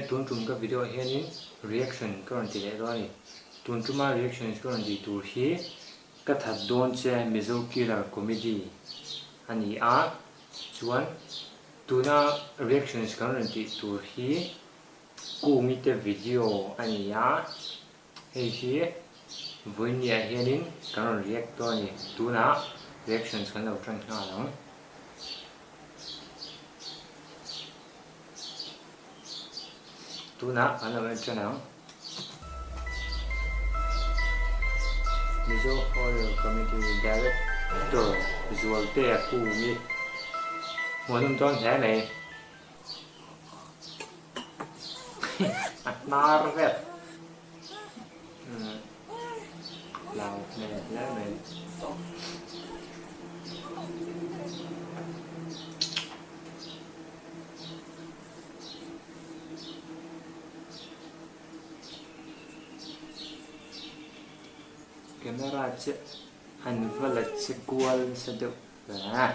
tun tum ka video ah hianin reaction ka rawn ti leh dawn a ni. Tun tuma reactions ka rawn tih tur hi ka that dawn che Mizo killer comedy a ni a, chuan tuna reactions kan rawn tih tur hi Kungi te video a ni a, hei hi vawiinniah hianin kan rawn react dawn a ni. Tunah reactions kan lo tan nghal ang. Tunah kan lo en tan ang. Mizo Horror Comedy Director Zualtea Kungi hmuhnawm dawn hle mai. A hnar vel. Lau hmel hle mai. Camera chiah an va la che kual nasa deuh hle.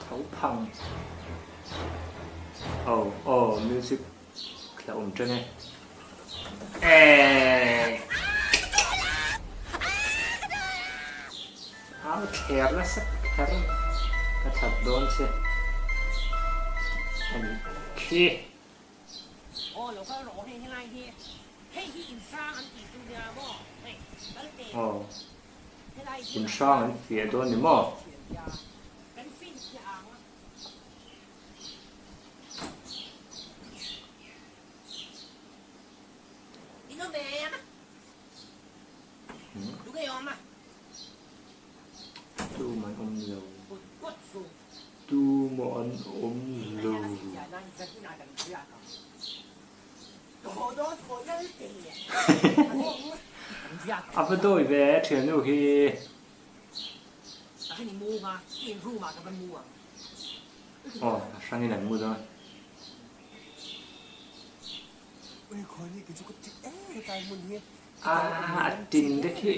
Tho phang. Oh oh music la awm tan e. Eeii. Au thler nasa kher ka that dawn che a nih khi. Aw. In hrang an fiah dawn ni maw? Tu man awm lo. Tu maw an awm lo. A va dawi ve thiannu hi. Aw a hrangin an mu dawn. A tin te khi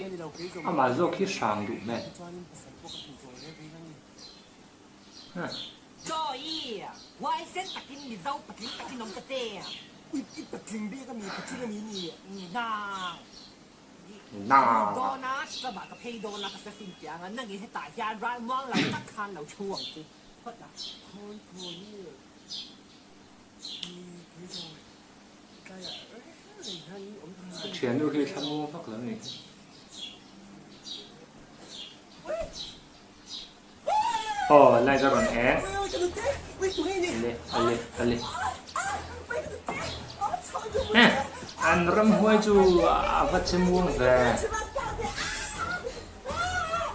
amah zawk hi hrang duh hmel. Chawi, huaisen takin Mizo patling takin awm ta che. I patling bik a mi, patling a mi ni. Nang. Ka lut dawn a, chutah ka phei dawn a, ka sa fin piang a, nangin hetah hian ralmuang lo tak khan lo thu ang chu. Phawt a. Khawn khawn i ni kei zawng tlaiah reng reng hian awm thei. Thiannu hi thlamuang vak lo ni. Aw light a rawn eng. Ale ale ale. Eh an ramhuai chu a va che muang ve.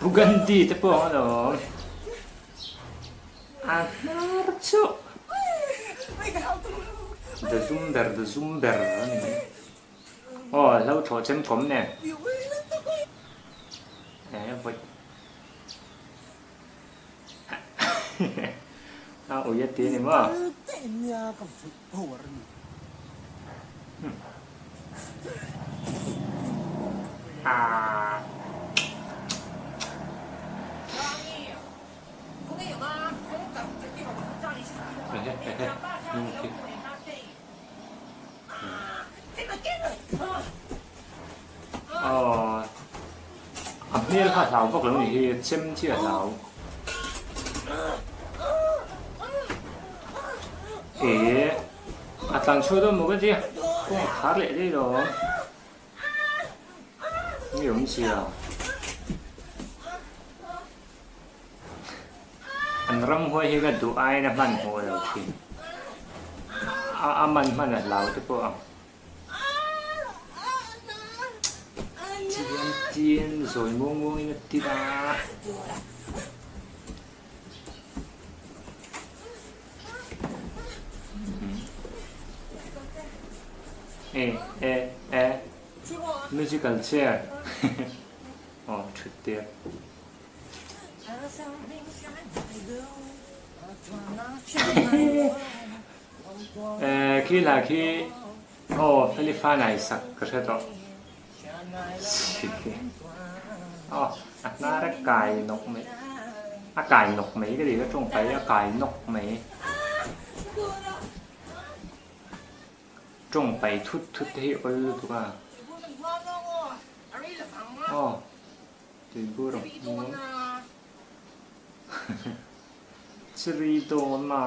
Bugandi te pawh ang alawm. A hnar chu. The zumber the zumber a ni mai. Aw hlo thlawh chem kawm nen. Eh vawi. A ui a ti a ni maw? Ah. Ehe ehe hnung khi. Aw a hmel kha a hlau vak lo ni hi chem chi a hlau e a tlan chhuah dawn maw ka tia kawng a khar leh daih lo nge awm sia an ramhuai hi ka duh aiin a hmanhmawh lo thin a man hman a hlau te pawh ang. Chian chian zawi muang muangin a ti a. E e e musical chair aw thut tir. Eh khi lah khi aw Felifanai sak ka hre tawh aw a hnar a kai nawk mai. A kai nawk mai ka ti ka tawng pai a kai nawk mai. Tawng pai thut thut te hi awl lutuk a. Aw tuibur a hmuam. Chiri dawn a.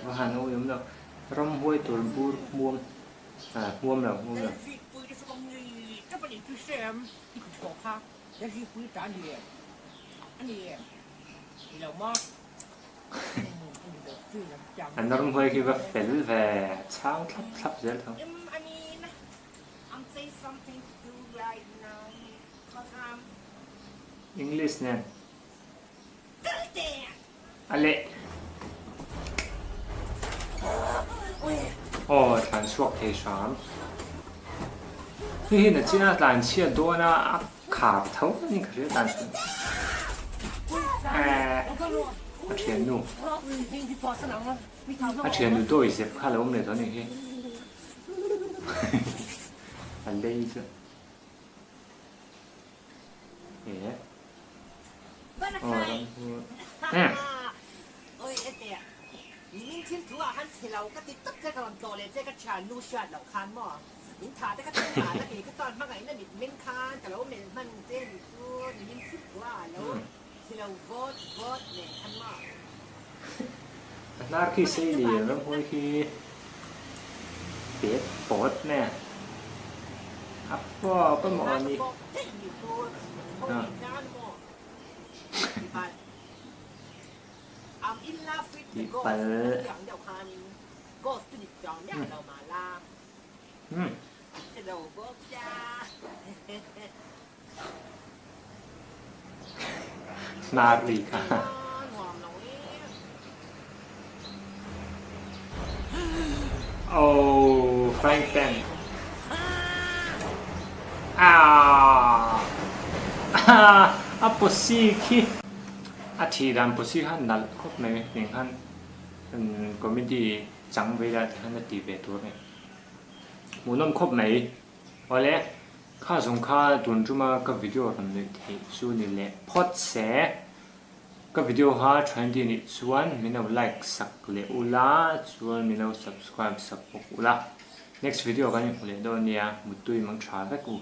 Va han awi awm lo. Ramhuai tur bur hmuam ah hmuam lo hmuam lo. An ramhuai khi va fel ve chhang thlap thlap zel tho. English nen. A leh. Aw tlan chhuak thei hram. Hei hi nachin a tlan chhiat dawn a a khar tho a ni ka hria tlan chhuak. Eh a thiannu. A thiannu dawi zep kha a lo awm leh tawh a ni hi. A lei chu. A hnar khi sei lian ramhuai khi pet pawt mai a. A fawp a maw a ni. Tih palh. Hnar ri kha. Oh, frying pan. Ah! A posi khi. A thih dan posi kha nalh khawp mai ning khan comedy chang vei lai te khan a ti ve tur a ni. Hmuhnawm khawp mai. Awle, kha zawng kha tun tuma ka video rawn neih theih chu ni leh phawt se. Ka video kha thainti nih chuan min lo like sak leh ula, chuan min lo subscribe sak bawk ula. Next video kan inhmu leh dawn nia, muttui mang tha vek u.